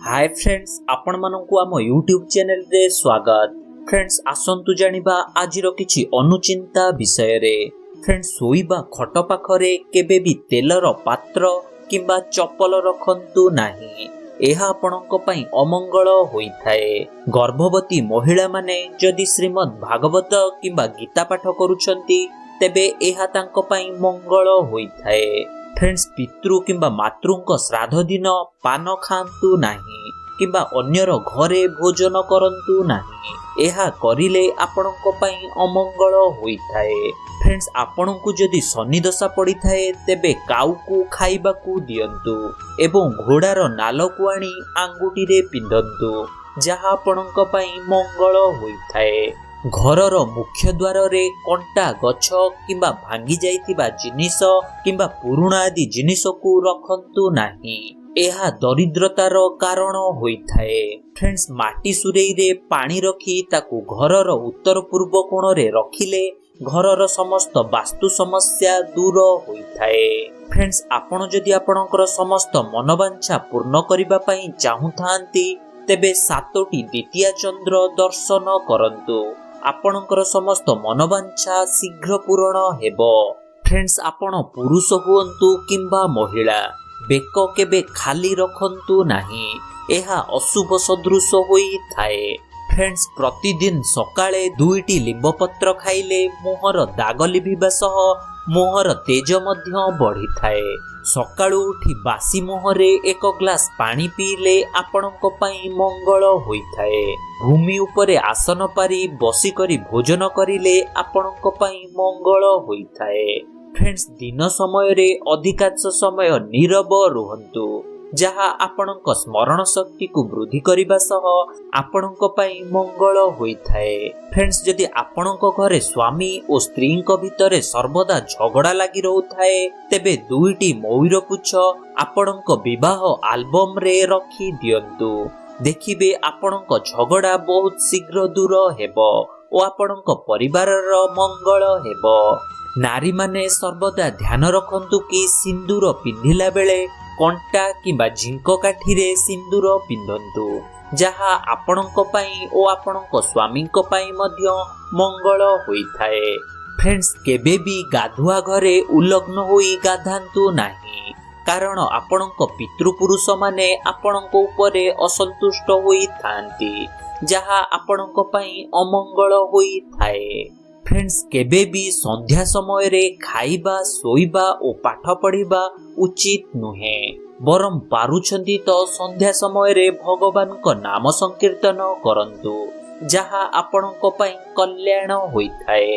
ହାଏ friends, ଆପଣମାନଙ୍କୁ ଆମ YouTube ଚ୍ୟାନେଲରେ ସ୍ୱାଗତ। ଫ୍ରେଣ୍ଡସ୍, ଆସନ୍ତୁ ଜାଣିବା ଆଜିର କିଛି ଅନୁଚିନ୍ତା ବିଷୟରେ। ଫ୍ରେଣ୍ଡସ୍, ଶୋଇବା ଖଟ ପାଖରେ କେବେ ବି ତେଲର ପାତ୍ର କିମ୍ବା ଚପଲ ରଖନ୍ତୁ ନାହିଁ। ଏହା ଆପଣଙ୍କ ପାଇଁ ଅମଙ୍ଗଳ ହୋଇଥାଏ। ଗର୍ଭବତୀ ମହିଳାମାନେ ଯଦି ଶ୍ରୀମଦ୍ ଭାଗବତ କିମ୍ବା ଗୀତା ପାଠ କରୁଛନ୍ତି, ତେବେ ଏହା ତାଙ୍କ ପାଇଁ ମଙ୍ଗଳ ହୋଇଥାଏ। ଫ୍ରେଣ୍ଡସ୍, ପିତୃ କିମ୍ବା ମାତୃଙ୍କ ଶ୍ରାଦ୍ଧ ଦିନ ପାନ ଖାଆନ୍ତୁ ନାହିଁ କିମ୍ବା ଅନ୍ୟର ଘରେ ଭୋଜନ କରନ୍ତୁ ନାହିଁ। ଏହା କରିଲେ ଆପଣଙ୍କ ପାଇଁ ଅମଙ୍ଗଳ ହୋଇଥାଏ। ଫ୍ରେଣ୍ଡସ୍, ଆପଣଙ୍କୁ ଯଦି ଶନି ଦଶା ପଡ଼ିଥାଏ, ତେବେ କାଉକୁ ଖାଇବାକୁ ଦିଅନ୍ତୁ ଏବଂ ଘୋଡ଼ାର ନାଲକୁ ଆଣି ଆଙ୍ଗୁଠିରେ ପିନ୍ଧନ୍ତୁ, ଯାହା ଆପଣଙ୍କ ପାଇଁ ମଙ୍ଗଳ ହୋଇଥାଏ। ଘରର ମୁଖ୍ୟ ଦ୍ୱାରରେ କଣ୍ଟା ଗଛ କିମ୍ବା ଭାଙ୍ଗି ଯାଇଥିବା ଜିନିଷ କିମ୍ବା ପୁରୁଣା ଆଦି ଜିନିଷକୁ ରଖନ୍ତୁ ନାହିଁ। ଏହା ଦରିଦ୍ରତାର କାରଣ ହୋଇଥାଏ। ଫ୍ରେଣ୍ଡସ୍, ମାଟି ସୁରେଇରେ ପାଣି ରଖି ତାକୁ ଘରର ଉତ୍ତର ପୂର୍ବ କୋଣରେ ରଖିଲେ ଘରର ସମସ୍ତ ବାସ୍ତୁ ସମସ୍ୟା ଦୂର ହୋଇଥାଏ। ଫ୍ରେଣ୍ଡସ୍, ଆପଣ ଯଦି ଆପଣଙ୍କର ସମସ୍ତ ମନବାଞ୍ଛା ପୂର୍ଣ୍ଣ କରିବା ପାଇଁ ଚାହୁଁଥାନ୍ତି, ତେବେ 7ଟି ଦ୍ୱିତୀୟ ଚନ୍ଦ୍ର ଦର୍ଶନ କରନ୍ତୁ। ଆପଣଙ୍କର ସମସ୍ତ ମନବାଞ୍ଛା ଶୀଘ୍ର ପୂରଣ ହେବ। ଫ୍ରେଣ୍ଡସ୍, ଆପଣ ପୁରୁଷ ହୁଅନ୍ତୁ କିମ୍ବା ମହିଳା, ବେକ କେବେ ଖାଲି ରଖନ୍ତୁ ନାହିଁ। ଏହା ଅଶୁଭ ସଦୃଶ ହୋଇଥାଏ। ଫ୍ରେଣ୍ଡସ୍, ପ୍ରତିଦିନ ସକାଳେ 2ଟି ଲିମ୍ବପତ୍ର ଖାଇଲେ ମୁହଁର ଦାଗ ଲିଭିବା ସହ ମୁହଁର ତେଜ ମଧ୍ୟ ବଢ଼ିଥାଏ। ସକାଳୁ ଉଠି ବାସି ମୁହଁରେ 1 ଗ୍ଲାସ ପାଣି ପିଇଲେ ଆପଣଙ୍କ ପାଇଁ ମଙ୍ଗଳ ହୋଇଥାଏ। ଭୂମି ଉପରେ ଆସନ ପାରି ବସିକରି ଭୋଜନ କରିଲେ ଆପଣଙ୍କ ପାଇଁ ମଙ୍ଗଳ ହୋଇଥାଏ। ଫ୍ରେଣ୍ଡସ୍, ଦିନ ସମୟରେ ଅଧିକାଂଶ ସମୟ ନୀରବ ରୁହନ୍ତୁ, ଯାହା ଆପଣଙ୍କ ସ୍ମରଣ ଶକ୍ତିକୁ ବୃଦ୍ଧି କରିବା ସହ ଆପଣଙ୍କ ପାଇଁ ମଙ୍ଗଳ ହୋଇଥାଏ। ଫ୍ରେଣ୍ଡସ୍, ଯଦି ଆପଣଙ୍କ ଘରେ ସ୍ୱାମୀ ଓ ସ୍ତ୍ରୀଙ୍କ ଭିତରେ ସର୍ବଦା ଝଗଡ଼ା ଲାଗି ରହୁଥାଏ, ତେବେ 2ଟି ମୟୂର ପୁଚ୍ଛ ଆପଣଙ୍କ ବିବାହ ଆଲବମରେ ରଖି ଦିଅନ୍ତୁ। ଦେଖିବେ ଆପଣଙ୍କ ଝଗଡ଼ା ବହୁତ ଶୀଘ୍ର ଦୂର ହେବ ଓ ଆପଣଙ୍କ ପରିବାରର ମଙ୍ଗଳ ହେବ। ନାରୀମାନେ ସର୍ବଦା ଧ୍ୟାନ ରଖନ୍ତୁ କି ସିନ୍ଦୁର ପିନ୍ଧିଲା ବେଳେ କଣ୍ଟା କିମ୍ବା ଝିଙ୍କ କାଠିରେ ସିନ୍ଦୁର ପିନ୍ଧନ୍ତୁ, ଯାହା ଆପଣଙ୍କ ପାଇଁ ଓ ଆପଣଙ୍କ ସ୍ୱାମୀଙ୍କ ପାଇଁ ମଧ୍ୟ ମଙ୍ଗଳ ହୋଇଥାଏ। ଫ୍ରେଣ୍ଡସ୍, କେବେ ବି ଗାଧୁଆ ଘରେ ଉଲଗ୍ନ ହୋଇ ଗାଧାନ୍ତୁ ନାହିଁ, କାରଣ ଆପଣଙ୍କ ପିତୃପୁରୁଷମାନେ ଆପଣଙ୍କ ଉପରେ ଅସନ୍ତୁଷ୍ଟ ହୋଇଥାନ୍ତି, ଯାହା ଆପଣଙ୍କ ପାଇଁ ଅମଙ୍ଗଳ ହୋଇଥାଏ। ଫ୍ରେଣ୍ଡସ୍, କେବେ ବି ସନ୍ଧ୍ୟା ସମୟରେ ଖାଇବା, ଶୋଇବା ଓ ପାଠ ପଢ଼ିବା ଉଚିତ ନୁହେଁ। ବରଂ ପାରୁଛନ୍ତି ତ ସନ୍ଧ୍ୟା ସମୟରେ ଭଗବାନଙ୍କ ନାମ ସଂକୀର୍ତ୍ତନ କରନ୍ତୁ, ଯାହା ଆପଣଙ୍କ ପାଇଁ କଲ୍ୟାଣ ହୋଇଥାଏ।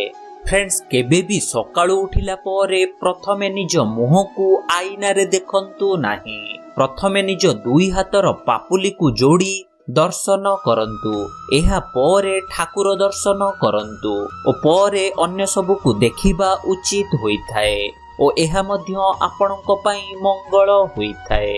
ଫ୍ରେଣ୍ଡସ୍, କେବେ ବି ସକାଳୁ ଉଠିଲା ପରେ ପ୍ରଥମେ ନିଜ ମୁହଁକୁ ଆଇନାରେ ଦେଖନ୍ତୁ ନାହିଁ। ପ୍ରଥମେ ନିଜ ଦୁଇ ହାତର ପାପୁଲିକୁ ଯୋଡ଼ି ଦର୍ଶନ କରନ୍ତୁ, ଏହା ପରେ ଠାକୁର ଦର୍ଶନ କରନ୍ତୁ ଓ ପରେ ଅନ୍ୟ ସବୁକୁ ଦେଖିବା ଉଚିତ ହୋଇଥାଏ ଓ ଏହା ମଧ୍ୟ ଆପଣଙ୍କ ପାଇଁ ମଙ୍ଗଳ ହୋଇଥାଏ।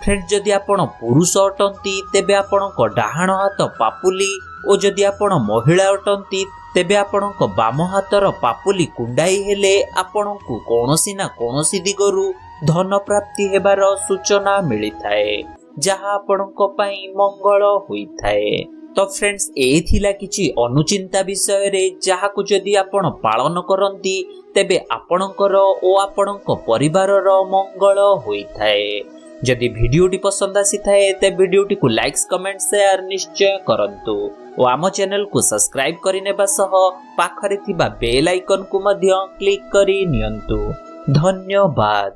ଫ୍ରେଣ୍ଡ, ଯଦି ଆପଣ ପୁରୁଷ ଅଟନ୍ତି ତେବେ ଆପଣଙ୍କ ଡାହାଣ ହାତ ପାପୁଲି ଓ ଯଦି ଆପଣ ମହିଳା ଅଟନ୍ତି ତେବେ ଆପଣଙ୍କ ବାମ ହାତର ପାପୁଲି କୁଣ୍ଡାଇ ହେଲେ ଆପଣଙ୍କୁ କୌଣସି ନା କୌଣସି ଦିଗରୁ ଧନ ପ୍ରାପ୍ତି ହେବାର ସୂଚନା ମିଳିଥାଏ, ଯାହା ଆପଣଙ୍କ ପାଇଁ ମଙ୍ଗଳ ହୋଇଥାଏ। ତ ଫ୍ରେଣ୍ଡସ୍, ଏ ଥିଲା କିଛି ଅନୁଚିନ୍ତା ବିଷୟରେ, ଯାହାକୁ ଯଦି ଆପଣ ପାଳନ କରନ୍ତି ତେବେ ଆପଣଙ୍କର ଓ ଆପଣଙ୍କ ପରିବାରର ମଙ୍ଗଳ ହୋଇଥାଏ। ଯଦି ଭିଡ଼ିଓଟି ପସନ୍ଦ ଆସିଥାଏ ତେବେ ଭିଡ଼ିଓଟିକୁ ଲାଇକ୍ସ, କମେଣ୍ଟ, ସେୟାର ନିଶ୍ଚୟ କରନ୍ତୁ ଓ ଆମ ଚ୍ୟାନେଲକୁ ସବସ୍କ୍ରାଇବ୍ କରିନେବା ସହ ପାଖରେ ଥିବା ବେଲ୍ ଆଇକନ୍କୁ ମଧ୍ୟ କ୍ଲିକ୍ କରି ନିଅନ୍ତୁ। ଧନ୍ୟବାଦ।